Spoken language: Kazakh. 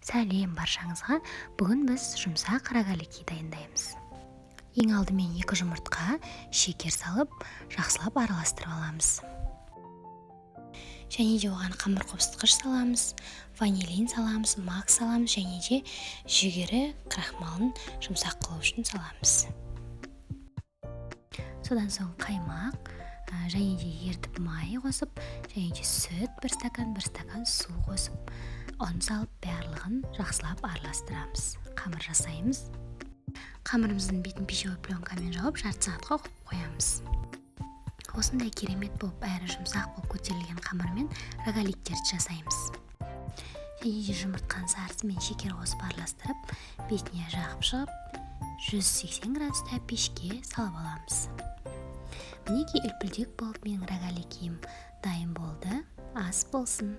Сәлем баршаңызға! Бүгін біз жұмсақ рогалики дайындаймыз. Ең алдымен 2 жұмыртқа, шекер салып, жақсылап араластырып аламыз. Және де оған қамыр қопсытқыш саламыз, ванилин саламыз, мак саламыз және де жүгері крахмалын жұмсақ қылу үшін саламыз. Содан соң қаймақ және де ертіп май қосып, және де сүт 1 стакан, 1 стакан су қосып, ұн салып, барлығын жақсылап араластырамыз. Қамыр жасаймыз. Қамырымыздың бетін пищевой пленкамен жауып, жарты сағатқа қойып қоямыз. Осындай керемет болып, әрі жұмсақ болып көтерілген қамырмен рогаликтерді жасаймыз. Және де жұмыртқаның сарысы мен шекер қосып араластырып, бетіне жағып шығып, 180 градуста пешке салып аламыз. Мінекей, үлпілдек болып менің рогаликиім дайын болды. Ас болсын!